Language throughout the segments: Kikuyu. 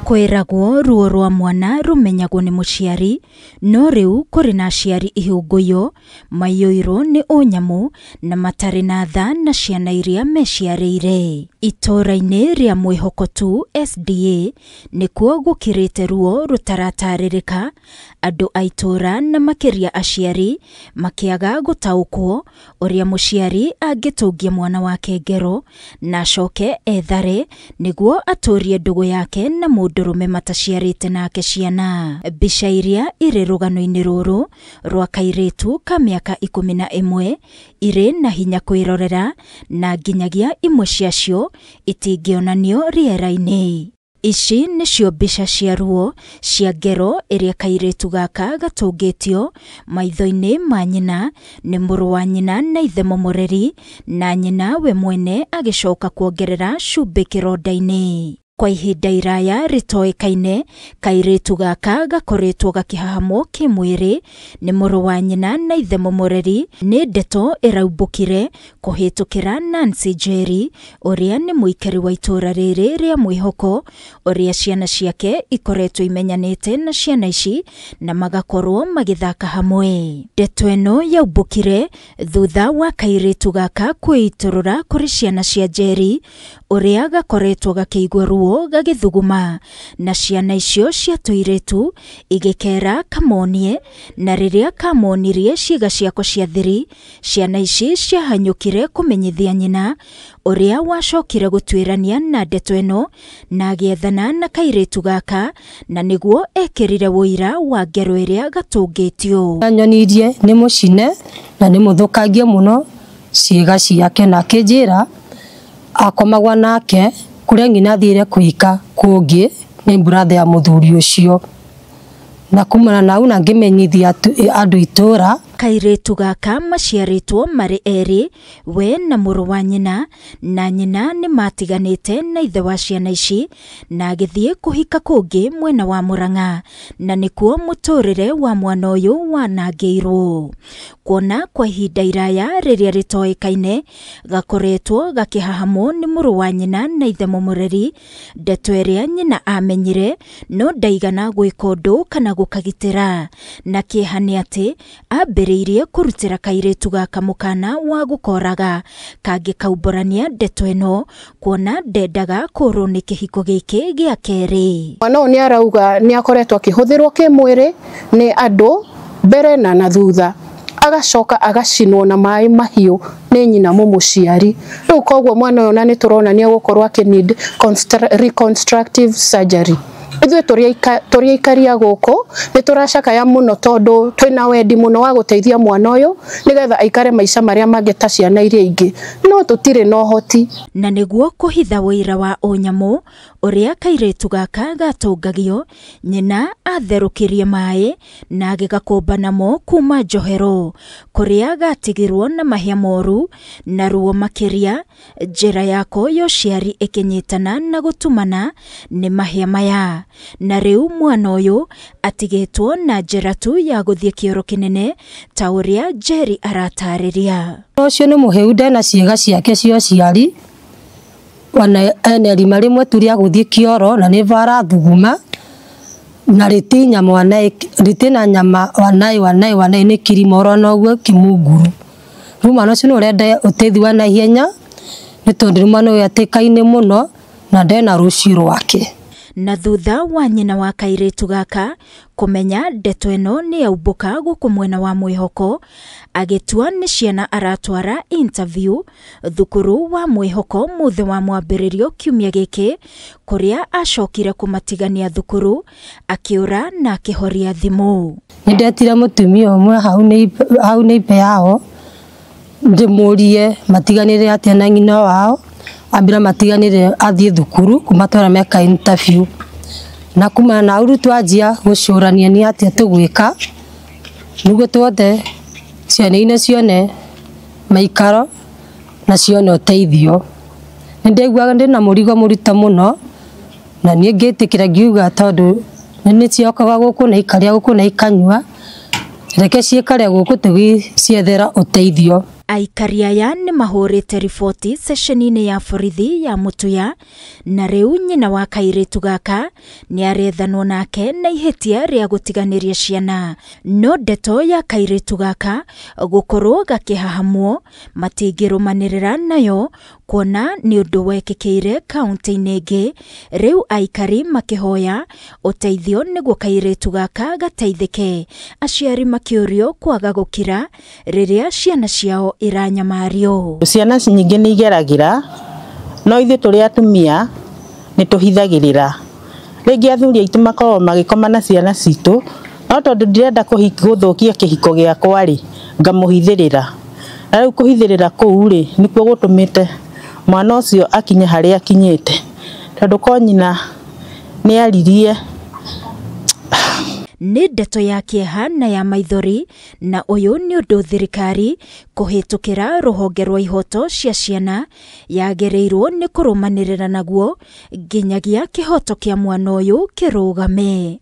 Kwĩragwo ruo rwa mwana rũmenyagwo nĩ mũciari, no rĩu kũrĩ na aciari ihũngũyũ maiyũirwo nĩ ũnyamũ na matarĩ na tha na ciana iria meciarĩire. Itũũra-inĩ rĩa Mwĩhoko tu SDA nĩkuo gũkirĩte ruo rũtaratarĩrĩka, andũ a itũũra na makĩria aciari makĩaga gũtaũkwo ũrĩa mũciari angĩtũngia mwana wake ngero na acoke ethare nĩguo atũrie ndũgũ yake na mũndũrũme mataciarĩte nake ciana. Mbica iria irĩ rũgano-inĩ rũrũ rwa kairĩtu ka mĩaka 11 irĩ na hinya kwĩrorera na nginyagia imwe ciacio itingĩonanio rĩera-inĩ. Ici nĩcio mbica cia ruo cia ngero ĩrĩa kairĩtu gaka gatũngĩtio maitho-inĩ ma nyina nĩ mũrũ wa nyina na ithe mũmũreri, na nyina we mwene agĩcoka kuongerera cumbĩ kĩronda-inĩ. Kwa ihinda iraya rĩtoĩkaine, kairĩtu gaka gakoretwo gakĩhahamwo kĩmwĩrĩ nĩ mũrũ wa nyina na ithe mũmũreri. Nĩ ndeto ĩraumbũkire kũhĩtũkĩra Nancy Njeri ũrĩa nĩ mũikari wa itũũra rĩrĩ rĩa Mwĩhoko, ũrĩa ciana ciake ikoretwo imenyanĩte na ciana ici na magakorwo magĩthaka hamwe. Ndeto ĩno yaumbũkire thutha wa kairĩtu gaka kwĩitũrũra kũrĩ ciana cia Njeri ũrĩa gakoretwo gakĩigua ruo gagĩthuguma, na ciana icio cia tũirĩtu igĩkera kamonie, na rĩrĩa kamonirie ciĩga ciako cia thiri, ciana ici ciahanyũkire kũmenyithia nyina ũrĩa wacokire gũtuĩrania na ndeto ĩno na agĩethana na kairĩtu gaka, na nĩguo ekĩrire ũira wa ngero ĩrĩa gatũngĩtio. Nyonirie nĩ mũcine na nĩ mũthũkangie mũno ciĩga ciake, na akĩnjĩra akomagwa nake kũrĩa ng'ina athire kũhika kũngĩ nĩ mburatha ya mũthuri ũcio, na kumana na hau na ngĩmenyithia andũ itũũra. Kairĩtu gaka maciarĩtwo marĩ erĩ, we na mũrũ wa nyina, na nyina nĩ matiganĩte na ithe wa ciana ici na agĩthiĩ kũhika kũngĩ mwena wa Mũrang'a, na nĩkuo mũtũrĩre wa mwana ũyũ wanangĩirwo. Kuona kwa ihinda iraya rĩrĩa rĩtoĩkaine gakoretwo gakĩhahamwo nĩ mũrũ wa nyina na ithe mũmũreri, ndeto ĩrĩa nyina amenyire no ndaigana gwĩka ũndũ kana gũkagitĩra, na kĩeha nĩ atĩ ambĩrĩirie kũrutĩra kairĩtu gaka mũkana wa gũkoraga kangĩkaumbũrania ndeto ĩno, kuona ndendaga kũrwo nĩ kĩhiko gĩkĩ gĩa kerĩ. Mwana ũyũ nĩ arauga nĩ akoretwo akĩhũthĩrwo kĩmwĩrĩ nĩ andũ mbere na thutha, agacoka agacinwo na maĩ mahiũ nĩ nyina mũmũciari. Rĩu koguo mwana ũyũ na nĩ tũrona nĩ egũkorwo akĩ need reconstructive surgery. Ithuĩ tũrĩ aikaria gũkũ nĩ tũracakaya mũno tondũ twĩna wendi mũno wa gũteithia mwana ũyũ nĩgetha aikare maica marĩa mangĩ ta ciana iria ingĩ, no tũtirĩ na ũhoti. Na nĩguo kũhitha ũira wa ũnyamũ ũrĩa kairĩtu gaka gatũngagio, nyina atherũkirie maĩ na agĩgakũmba namo kuma njohero kũrĩa gatigirwo na mahĩa moru na ruo makĩria, njĩra yako ya ũciari ĩkĩnyitana na gũtumana nĩ mahĩa maya. Na rĩu mwana ũyũ atigĩtwo na njĩra tu ya gũthiĩ kĩoro kĩnene ta ũrĩa Njeri aratarĩria. Ũcio nĩ mũhĩu ndena ciĩga ciake cia ũciari, ona ena irima rĩmwe tu rĩa gũthiĩ kĩoro na nĩ barathuguma na rĩti nyama rĩtina nyama wanaĩ wanaĩ wanaĩ nĩ kirima ũrona ũguo kĩmunguru. Rĩu mwana ũcio nĩ ũrenda ũteithio wa naihenya nĩ tondũ rĩu mwana ũyũ atĩkaine mũno na ndena rũciũ rwake. Na thutha wa nyina wa kairĩtu gaka kũmenya ndeto ĩno nĩ yaumbũka gũkũ mwena wa Mwĩhoko, agĩtua nĩ ciana aratwara interview thukuru wa Mwĩhoko mũthĩ wa mwambĩrĩrio kiumia gĩkĩ, kũrĩa acokire kũmatigania thukuru akĩũra na akĩhoria thimũ. Nĩ ndetire mũtumia ũmwe hau nĩ ibe yao ndĩmũrie matiganĩre atĩa na nyina wao, ambĩra matiganĩre athiĩ thukuru kũmatwara meka interview, na kumana na hau rĩu twanjia gũcũrania nĩ atĩa tũgwĩka nĩguo tuothe ciana ine cione maikaro na cione ũteithio. Nĩ ndaiguaga ndĩna mũrigo mũritũ mũno na niĩ ngĩtĩkĩra ngiuga tondũ nĩ ciokaga gũkũ na ikarĩa gũkũ na ikanyua, reke ciĩkare gũkũ tũgĩciethera ũteithio. Aikari aya nĩ mahũrĩte riboti ceceni-inĩ ya borithi ya Mutuya, na rĩu nyina wa kairĩtu gaka nĩ arethanwo nake na ihĩtia rĩa gũtiganĩria ciana. No ndeto ya kairĩtu gaka gũkorwo gakĩhahamwo matingĩrũmanĩrĩra nayo kuona nĩ ũndũ wekĩkĩire kaunti-inĩ ĩngĩ. Rĩu aikari makĩhoya ũteithio nĩguo kairĩtu gaka gateithĩke, aciari makĩũrio kwaga gũkira rĩrĩa ciana ciao iranyamario. Ciana nyingĩ nĩ igeragĩra, no ithuĩ tũrĩ atumia nĩ tũhithagĩrĩra. Rĩngĩ athuri aitũ makoragwo magĩkoma na ciana citũ, no tondũ ndirenda gũthũkia kĩhiko gĩakwa rĩ, ngamũhithĩrĩra. Na rĩu kũhithĩrĩra kũu rĩ, nĩkuo gũtũmĩte mwana ũcio akinye harĩa akinyĩte, tondũ ko nyina nĩ aririe. Nĩ ndeto ya kĩeha na ya maithori, na ũyũ nĩ ũndũ thirikari kũhĩtũkĩra rũhonge rwa ihoto cia ciana yagĩrĩirwo nĩ kũrũmanĩrĩra naguo nginyagia kĩhoto kĩa mwana ũyũ kĩrũgame.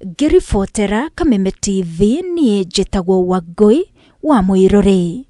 Ngĩribotera Kameme TV, niĩ njĩtagwo Wangũi wa Mũirũrĩ.